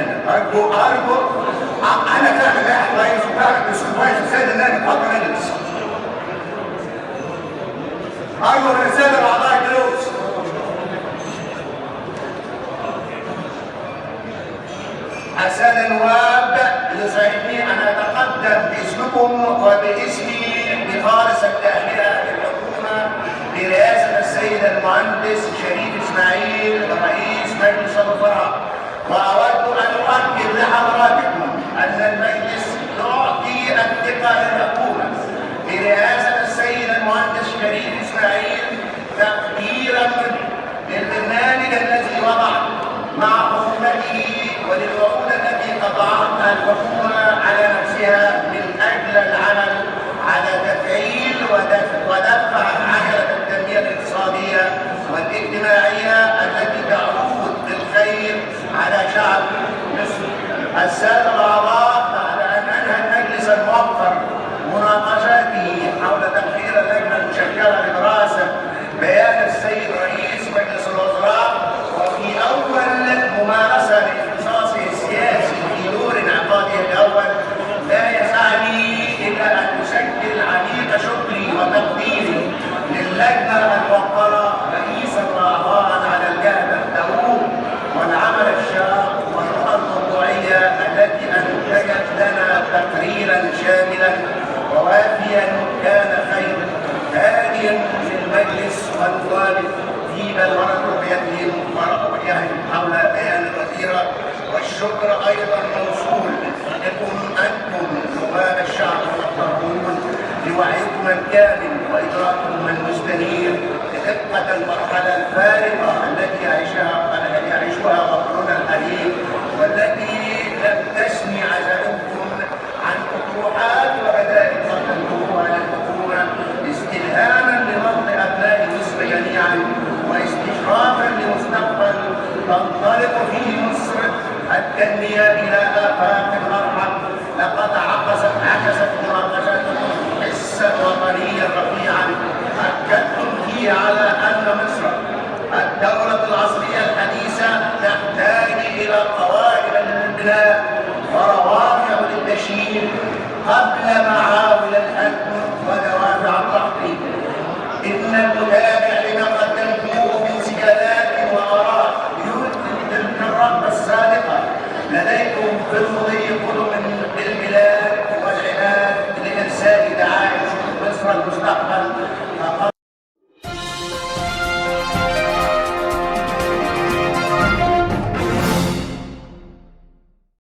جدا. ارجو انا فاهم اللاعب كويس وفاهم الاسلوب كويس. السيد النائب اتفضل اجلس. ارجو من السادة الاعضاء الجلوس. السادة النواب، يسعدني ان اتقدم باسمكم وباسمي بخالص التهنئة للحكومة برئاسة السيد المهندس شريف اسماعيل رئيس مجلس الوزراء، واود ان اؤكد لحضراتكم ان المجلس يعطي الثقة للحكومة برئاسة السيد المهندس شريف اسماعيل تقديرا للبرنامج الذي وضع مع حكومته وللوعود التي قطعتها الحكومة على نفسها من اجل العمل على تفعيل ودفع عجله التنمية الاقتصادية والاجتماعية التي تعود بالخير على شعب مصر. السادة الاعضاء، بعد ان انهى المجلس الموقر مناقشاته حول تقرير اللجنة المشكلة لدراسة بيان السيد رئيس مجلس الوزراء، وفي اول ممارسة لاختصاصه السياسي في دور انعقاده الاول، لا يسعني الا ان اسجل عميق شكري وتقديري للجنة الموقره رئيسا واعضاء على الجهد الدؤوب والعمل الشاق والرؤى الموضوعية التي انتجت لنا تقريرا شاملا ووافيا كان خير هاديا للمجلس والنواب في بلورة رؤيتهم ورؤيهم حول بيان الوزيرة. والشكر ايضا موصول لكم انتم نواب الشعب المحترمون لوعيكم الكامل وادراككم المستنير لدقه المرحلة الفارقة التي يعيشها وطننا الحبيب، والتي لم تسمي عزائمكم عن اطروحات وبدائل قدمتموها للحكومة استلهاما لنبض ابناء مصر جميعا واستشرافا لمستقبل تنطلق فيه مصر التنمية الى افاق ارحب. لقد عكست مناقشاتكم حسا وطنيا رفيعا اكدتم فيه على ان مصر الدولة العصرية الحديثة تحتاج الى قواعد للبناء وروافع للتشييد قبل معاول الهدم ودوافع التحطيم. ان المتابع لما قدمتموه من سجالات واراء يثبت تلك الرغبة الصادقة لديكم في المضي